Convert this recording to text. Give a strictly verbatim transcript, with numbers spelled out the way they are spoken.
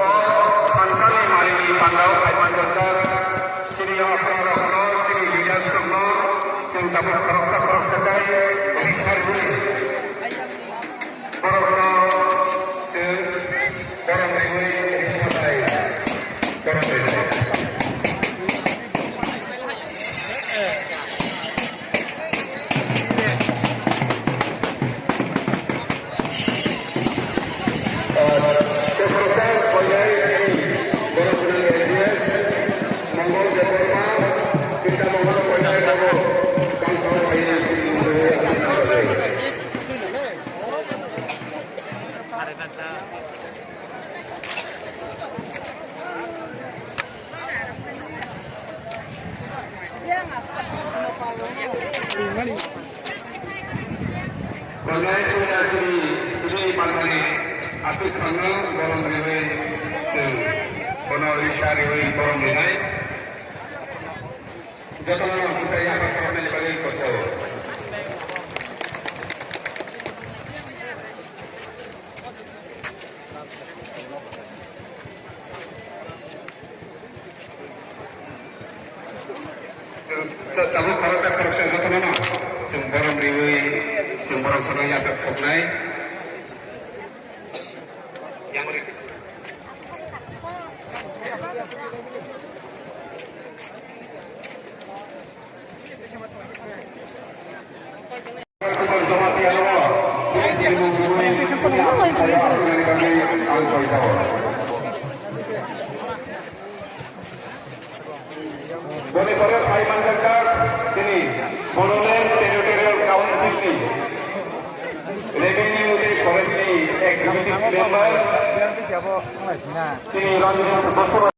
O thansani malini pandao kaiman jajak, chini yaphang rokno, chini leaders rokno, chwng tabuk khoroksa khoroksa tei risa rwui borokno chwng borom rwui risa bai borom rwui. Bonai chwngna chini bwswngni panthani aswk thangno borom riwi chwng bono risa riwi borom rinai. Jotono mwtai yaphang khoroknani bagwi kothok. Tabuk khoroksa khoroksa jotono no chwng borom riwi chwng borom soknai yachak soknai. Yang ri. Boni pore phai manjakha chini Bodoland Territorial Council ni Revenue tei Forest ni Executive Member, chini Ranjit Bosro.